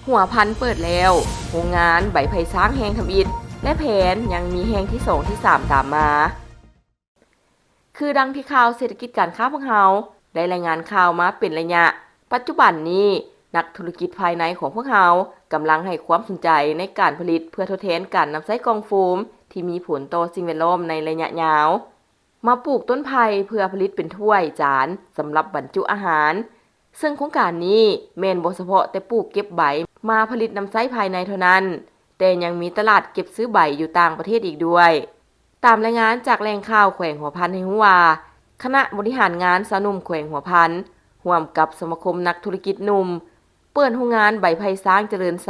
ຫົວພັນເປີດແລ້ວ, ໂຮງງານໃບໄຜ່ຊ້າງແຫ່ງທຳອິດ ແລະ ແຜນຍັງມີແຫ່ງທີສອງ ທີສາມຕາມມາ. ຄືດັ່ງທີ່ຂ່າວເສດຖະກິດການຄ້າພວກເຮົາໄດ້ລາຍງານຂ່າວມາເປັນໄລຍະ, ປັດຈຸບັນນີ້ນັກທຸລະກິດພາຍໃນຂອງພວກເຮົາກຳລັງໃຫ້ຄວາມສົນໃຈໃນການຜະລິດເພື່ອທົດແທນການນຳໃຊ້ກ່ອງໂຟມທີ່ມີຜົນຕໍ່ສິ່ງແວດລ້ອມໃນໄລຍະຍາວ, ມາປູກຕົ້ນໄຜ່ເພື່ອຜະລິດເປັນຖ້ວຍ, ຈານສຳລັບບັນຈຸອາຫານ. ເຊິ່ງໂຄງການນີ້ແມ່ນບໍ່ສະເພາະແຕ່ປູກເກັບໃບມາຜະລິດນຳໃຊ້ພາຍໃນເທົ່ານັ້ນ, ແຕ່ຍັງມີຕະຫຼາດເກັບຊື້ໃບຢູ່ຕ່າງປະເທດອີກດ້ວຍ. ຕາມລາຍງານຈາກແຫຼ່ງຂ່າວແຂວງຫົວພັນໃຫ້ຮູ້ວ່າ, ຄະນະບໍລິຫານງານຊາວໜຸ່ມແຂວງຫົວພັນ ຮ່ວມກັບສະມາຄົມນັກທຸລະກິດໜຸ່ມ ເປີດໂຮງງານໃບໄຜ່ຊ້າງຈະເລີນໄຊ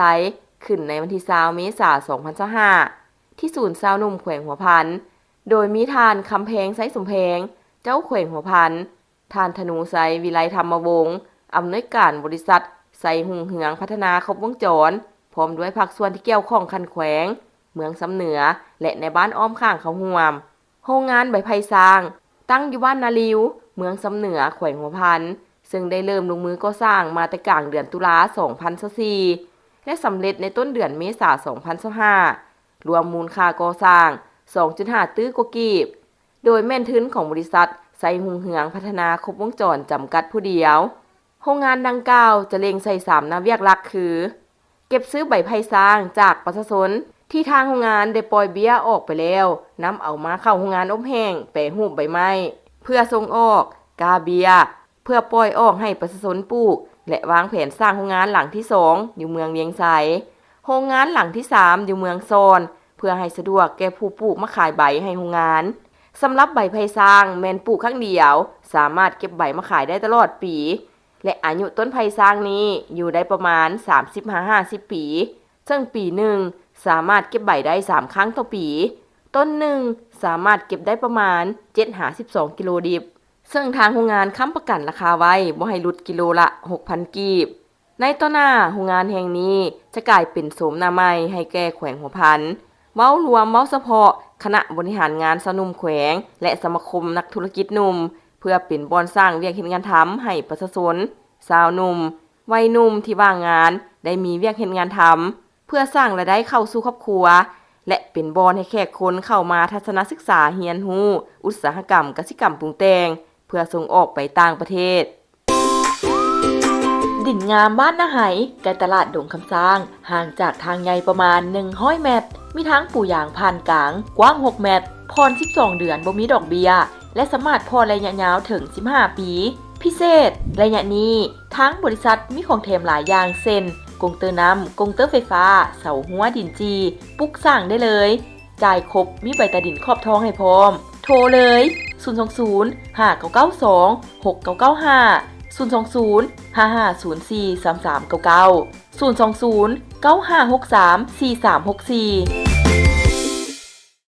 ຂຶ້ນໃນວັນທີຊາວ ເມສາ ສອງພັນຊາວຫ້າ ທີ່ສູນຊາວໜຸ່ມແຂວງຫົວພັນ, ໂດຍມີທ່ານ ຄຳແພງ ໄຊສົມແພງ ເຈົ້າແຂວງຫົວພັນ, ທ່ານ ທະນູໄຊ ວິໄລທຳມະວົງ ອຳນວຍການບໍລິສັດໄຊຮຸ່ງເຮືອງພັດທະນາຄົບວົງຈອນ ພ້ອມດ້ວຍພາກສ່ວນທີ່ກ່ຽວຂ້ອງຂັ້ນແຂວງ, ເມືອງຊຳເໜືອ ແລະ ໃນບ້ານອ້ອມຂ້າງເຂົ້າຮ່ວມ. ໂຮງງານໃບໄຜ່ຊ້າງ ຕັ້ງຢູ່ບ້ານນາລິວ, ເມືອງຊຳເໜືອ, ແຂວງຫົວພັນ, ເຊິ່ງໄດ້ເລີ່ມລົງມືກໍ່ສ້າງມາແຕ່ກາງເດືອນຕຸລາ ສອງພັນຊາວສີ່ ແລະ ສຳເລັດໃນຕົ້ນເດືອນເມສາ ສອງພັນຊາວຫ້າ, ລວມມູນຄ່າກໍ່ສ້າງ ສອງຈຸດຫ້າຕື້ກວ່າກີບ, ໂດຍແມ່ນທຶນຂອງບໍລິສັດໄຊຮຸ່ງເຮືອງພັດທະນາຄົບວົງຈອນຈຳກັດຜູ້ດຽວ. ໂຮງງານດັ່ງກ່າວຈະເລັ່ງໃສ່ສາມໜ້າວຽກຫຼັກຄື ເກັບຊື້ໃບໄຜ່ຊ້າງຈາກປະຊາຊົນທີ່ທາງໂຮງງານໄດ້ປ່ອຍເບ້ຍອອກໄປແລ້ວ, ນຳເອົາມາເຂົ້າໂຮງງານອົບແຫ້ງແປຮູບໃບໄມ້ເພື່ອສົ່ງອອກ, ກ້າເບ້ຍເພື່ອປ່ອຍອອກໃຫ້ປະຊາຊົນປູກ ແລະ ວາງແຜນສ້າງໂຮງງານຫຼັງທີສອງຢູ່ເມືອງວຽງໄຊ, ໂຮງງານຫຼັງທີສາມຢູ່ເມືອງຊອນ ເພື່ອໃຫ້ສະດວກແກ່ຜູ້ປູກມາຂາຍໃບໃຫ້ໂຮງງານ. ສຳລັບໃບໄຜ່ຊ້າງແມ່ນປູກຄັ້ງດຽວ, ສາມາດເກັບໃບມາຂາຍໄດ້ຕະຫຼອດປີ ແລະ ອາຍຸຕົ້ນໄຜ່ຊ້າງນີ້ຢູ່ໄດ້ປະມານສາມສິບຫາຫ້າສິບປີ, ເຊິ່ງປີໜຶ່ງສາມາດເກັບໃບໄດ້ສາມຄັ້ງຕໍ່ປີ. ຕົ້ນໜຶ່ງສາມາດເກັບໄດ້ປະມານເຈັດຫາສິບສອງກິໂລດິບ, ເຊິ່ງທາງໂຮງງານຄ້ຳປະກັນລາຄາໄວ້ບໍ່ໃຫ້ຫຼຸດກິໂລລະຫົກພັນກີບ. ໃນຕໍ່ໜ້າ, ໂຮງງານແຫ່ງນີ້ຈະກາຍເປັນໂສມໜ້າໃໝ່ໃຫ້ແກ່ແຂວງຫົວພັນ. ເວົ້າລວມ, ເວົ້າສະເພາະຄະນະບໍລິຫານງານຊາວໜຸ່ມແຂວງ ແລະ ສະມາຄົມນັກທຸລະກິດໜຸ່ມ ເພື່ອເປັນບ່ອນສ້າງວຽກເຮັດງານທຳໃຫ້ປະຊາຊົນ, ຊາວໜຸ່ມ, ໄວໜຸ່ມທີ່ວ່າງງານໄດ້ມີວຽກເຮັດງານທຳ, ເພື່ອສ້າງລາຍໄດ້ເຂົ້າສູ່ຄອບຄົວ ແລະ ເປັນບ່ອນໃຫ້ແຂກຄົນເຂົ້າມາທັດສະນະສຶກສາ, ຮຽນຮູ້ອຸດສາຫະກຳກະສິກຳປຸງແຕ່ງ ເພື່ອສົ່ງອອກໄປຕ່າງປະເທດ. ດິນງາມບ້ານນາໄຮ ໃກ້ຕະຫຼາດດົງຄຳຊ້າງ, ຫ່າງຈາກທາງໃຫຍ່ປະມານໜຶ່ງຮ້ອຍແມັດ, ມີທາງປູຢາງຜ່ານກາງ ກວ້າງຫົກແມັດ, ຜ່ອນສິບສອງເດືອນບໍ່ມີດອກເບ້ຍ ແລະ ສາມາດຜ່ອນໄລຍະຍາວເຖິງສິບຫ້າປີ. ພິເສດ, ໄລຍະນີ້ທາງບໍລິສັດມີຂອງແຖມຫຼາຍຢ່າງ ເຊັ່ນ ກົງເຕີນ້ຳ, ກົງເຕີໄຟຟ້າ, ເສົາຮົ້ວ, ດິນຈີ່, ປຸກສ້າງໄດ້ເລີຍ. ຈ່າຍຄົບ, ມີໃບຕາດິນຂອບທອງໃຫ້ພ້ອມ. ໂທເລີຍ ສູນສອງສູນ ຫ້າເກົ້າເກົ້າສອງ ຫົກເກົ້າເກົ້າຫ້າ, ສູນສອງສູນ ຫ້າຫ້າສູນສີ່ ສາມສາມເກົ້າເກົ້າ, ສູນສອງສູນ ເກົ້າຫ້າຫົກສາມ ສີ່ສາມຫົກສີ່.